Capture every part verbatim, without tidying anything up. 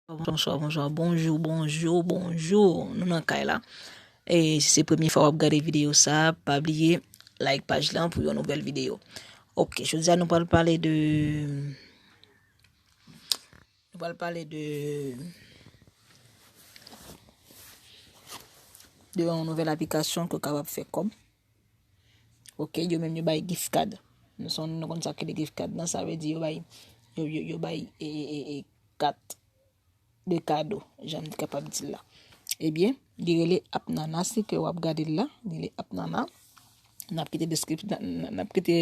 Bonswa, bonswa, bonjou, bonjou, bonjou. Nou nan kay la. E si se premye fwa w ap gade videyo sa, pa bliye like paj lan pou yon nouvèl videyo. Ok, jodi a nou pral pale de, nou pral pale de, de yon nouvèl aplikasyon ke w kapab fè kòb. Ok, yo menm yo bay gift card. Nou son, nou konn sa ki le gift card nan, sa vle di yo bay, yo, yo, yo bay e, e, e, e kat de kado, jan m te kapab di l la. Ebyen, li rele App Nana, si ke w ap gade l la, li rele App Nana. N ap kite deskrip-, n, n, n ap kite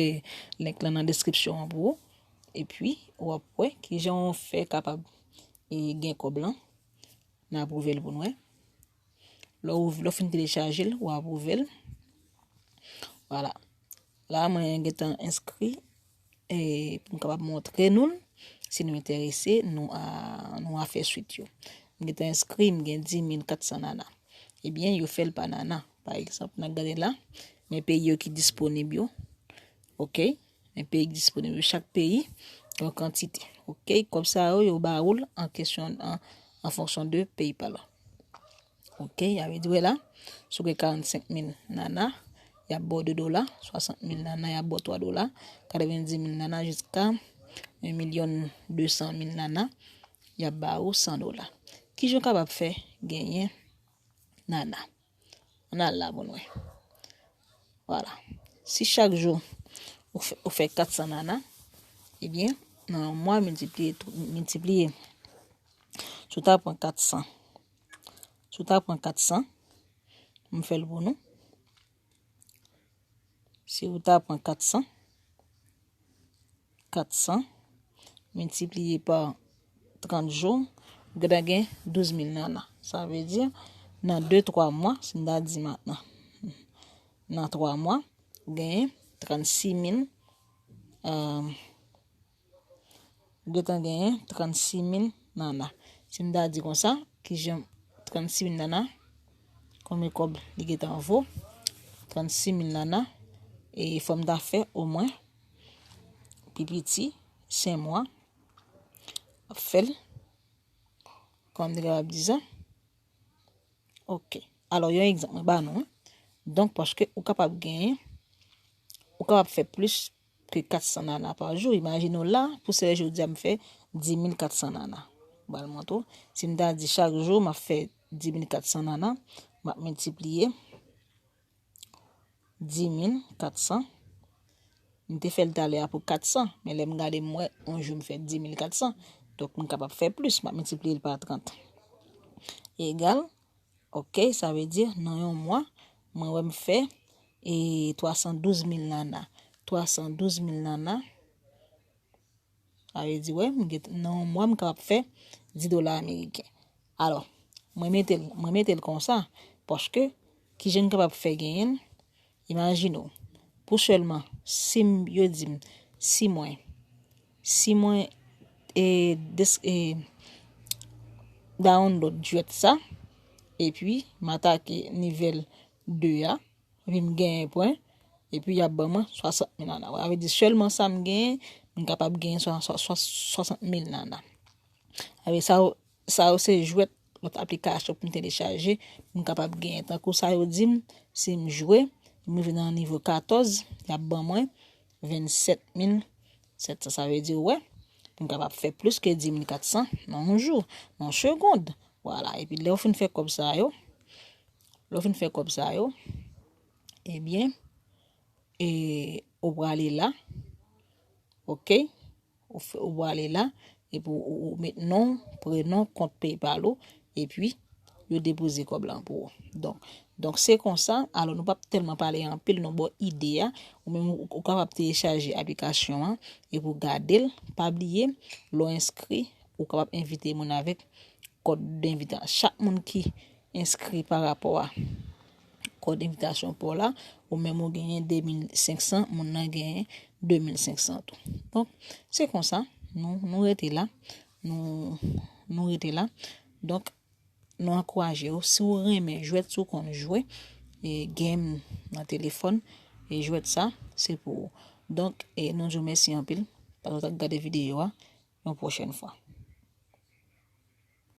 link lan nan deskripsyon an pou ou. Epi, w ap wè kijan w fè kapab e, gen kòb lan. N apwouve l pou nou wè. Lè w, lè w fin telechaje l, w apwouve l. Vwala. La, mwen gentan enskri, e, pou m kapab montre nou l. Si nou enterese, nou a, nou a fè swit yo. M gentan enskri, m gen dis mil kat san nana. Ebyen, yo fè l pa nana. Pa egzanp, n a gade la, men peyi yo ki disponib yo. Ok? Men peyi ki disponib yo, chak peyi yon kantite. Ok? Kòb sa yo, yo ba ou l an kesyon, an, an fonksyon de PayPal. Ok? Sa vle di, wè la, si w gen karannsenk mil nana, y ap ba w de dola, swasant mil nana, y ap ba w twa dola, katrevenndis mil nana, jiska yon milyon de san mil nana, y ap ba ou san dola. Kijan w kapab fè genyen nana? Ann al la pou n wè. Vwala. Si chak jou ou fè, ou fè kat san nana, ebyen, nan yon mwa, miltipliye, miltipliye. Si w ta pran kat san, si w ta pran kat san, m fè l pou nou. Si w ta pran kat san, kat san miltipliye pa trant jou, ou gentan gen douz mil nana. Sa vle di, nan de, twa mwa, si m ta di nan, nan twa mwa, ou genyen trannsis mil, euh, ou gentan genyen trannsis mil nana. Si m ta di konsa, kijan trannsis mil nana, konbyen kòb li gentan vo? Trannsis mil nana, e fò m ta fè omwen pi piti senk mwa ap fè l. Kòman m te kapab di sa? Ok. Alò, yon egzanp mwen ba nou, wi. Donk, paske ou kapab genyen, ou kapab fè plis ke kat san nana pa jou. Imajine w la, pou sèl jodi a, m fè dis mil kat san nana. M pral montre w. Si m ta di chak jou, m ap fè dis mil kat san nana, m ap miltipliye dis mil kat san. M te fè l talè a pou kat san, men lè m gade, m wè, yon jou m fè dis mil kat san. Donk, m kapab fè plis, m ap miltipliye l pa trant. Egal, ok, sa vle di, nan yon mwa, mwen wè m fè, e, twa san douz mil nana. Twa san douz mil nana, sa vle di, wè, m gen, nan yon mwa, m kapab fè dis dola ameriken. Alò, mwen mete l, mwen mete l konsa, paske, kijan m kapab fè genyen l? Imajine w, pou sèlman, si m, yo di m, si mwen, si mwen, e, des-, e, download jwèt sa, epi m atake nivèl de a, epi m genyen pwen, epi y ap ban mwen swasant mil nana. Sa vle di sèlman sa m genyen, m kapab genyen swa-, swa-, swa-, swasant mil nana. Sa vle di sa yo, sa yo se jwèt lòt aplikasyon pou m telechaje, pou m kapab genyen. Tankou sa yo di m, si m jwe, m rive nan nivo katòz, y ap ban mwen vennsèt mil sèt san. Sa vle di, ou wè, pou m kapab fè plis ke dis mil kat san nan yon jou, nan yon segond. Vwala. Epi lè w fin fè kòb sa yo, lè w fin fè kòb sa yo, ebyen, e, ou prale la, ok? Ou fè, ou prale la, epi ou, ou, ou met non, prenon, kont PayPal ou, epi yo depoze kòb lan pou ou. Donk, donk se konsa, alò nou p ap tèlman pale anpil, nou ba w ide a, ou menm ou, ou kapab telechaje aplikasyon an, epi w gade l, pa bliye, lè w enskri, ou kapab envite moun avèk kòd envitasyon. Chak moun ki enskri pa rapò a kòd envitasyon pa w la, ou menm ou genyen de mil senk san, moun nan genyen de mil senk san tou. Donk, se konsa, nou, nou rete la, nou, nou rete la. Donk, nou ankouraje w, si w renmen jwèt, si w konn jwe, e, game nan telefòn, e jwèt sa, se pou ou. Donk, e, nou di w mèsi anpil, paske w t ap gade videyo a, yon pwochèn fwa.